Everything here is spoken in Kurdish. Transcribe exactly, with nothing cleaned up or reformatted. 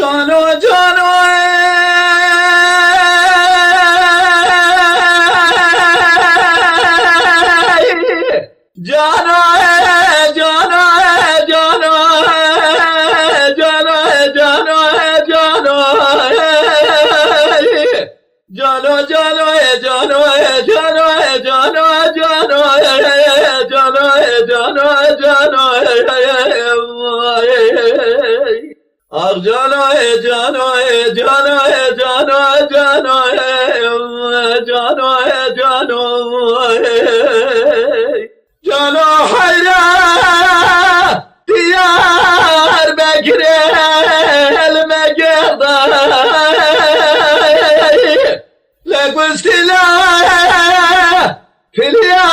Cano, cano, ey! Cano, ey, cano, ey, cano, ey, cano, ey, cano, ey, cano, ey! Cano, cano, ey, cano, ey, cano, ey, cano, ey, cano, ey, cano, ey, cano, ey, cano, ey, ey, ey, ey, ey. Ah cano, ey, cano, ey, cano, ey, cano, ey, cano, ey, cano, ey, cano, ey. Cano heyra Diyarbekirê li me girda, le gustî la piliya